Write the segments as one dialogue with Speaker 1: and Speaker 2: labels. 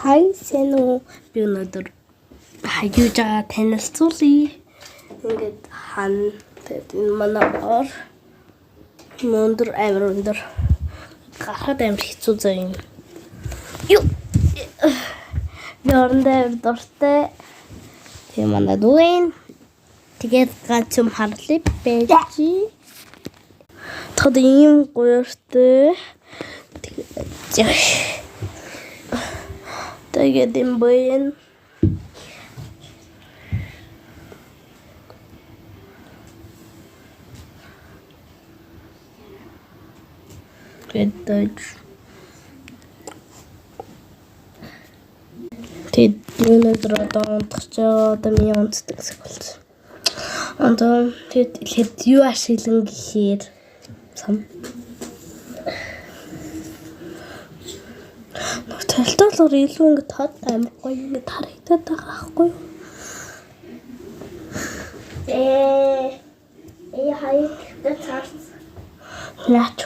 Speaker 1: Хай сайн уу? Би өнөөдөр хажуужаа танилцуулъя. Ингээд хан тэгээд энэ манай ор өндөр амар өндөр гарахад амар хэцүү заа юм. Юу. Би орондоо амар дуртай. Тэгээ манай дүүн. Тэгээд ганц юм харлаа байж. Тод ийм гоёртой. Тэгээд Тэгээд юм байна. Тэгээд Тэгээд өнөөдөр одоо унтах байгаа. Одоо миний унтдаг цаг болсон. Одоо тэгээд ихэд юу ашиглан гэхээр сам. Нөх толтолоор илүү ингэ тод амар гоё ингэ харагдаад байгаа байхгүй юу?
Speaker 2: Ээ. Ээ хоёр дахь цаарсан.
Speaker 1: Наач.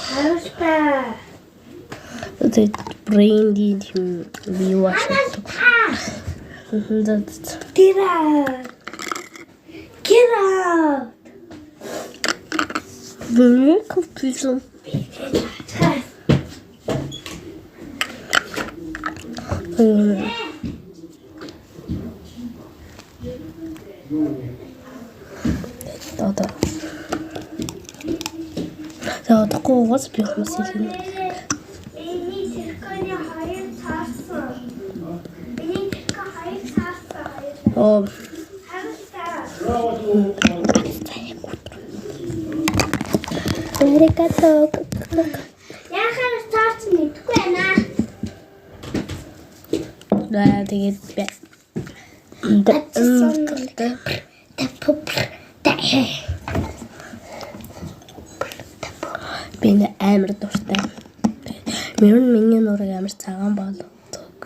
Speaker 2: Харуултаа.
Speaker 1: Тэгээд брендинг юм юу ашигладаг.
Speaker 2: Get out. Get out.
Speaker 1: Би компьютер. Одоо. За одохгүй угаас би хүмүүс хэлнэ.
Speaker 2: Миний тэрхүүний хоёр цаарсан. Миний тэрхүү хоёр цаарсан.
Speaker 1: Оо
Speaker 2: Харуултаа.
Speaker 1: Аригато.
Speaker 2: Яхаар цаарсан мэдэхгүй байна.
Speaker 1: За тэгээд би. Би нэ амар дуртай. Мөрөн миний нурыг амар цагаан болгодог.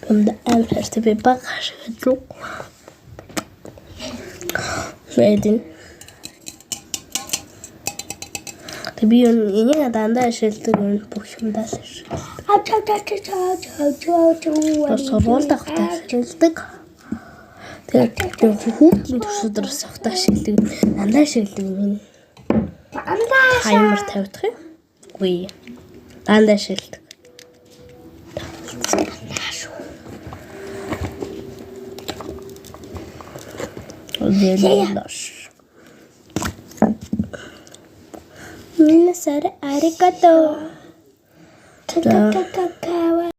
Speaker 1: Бэмд амар хайртай би баг ашиглав. Мэдэн. Тэг би юу энийг дандаа ашигладаг юм бүх юмдаа л ашигладаг.
Speaker 2: Ачаа чаа чаа чаа чаа чаа.
Speaker 1: Сургуульд авахтаа ашигладаг. Тэгээд хүүхдийн төсөдөр бас авахтаа ашигладаг. Дандаа ашигладаг юм.
Speaker 2: Дандаа
Speaker 1: Таймер тавьдах юм. Үгүй. Дандаа ашигладаг. Зэлэш. Минасар аригато.
Speaker 2: Та та та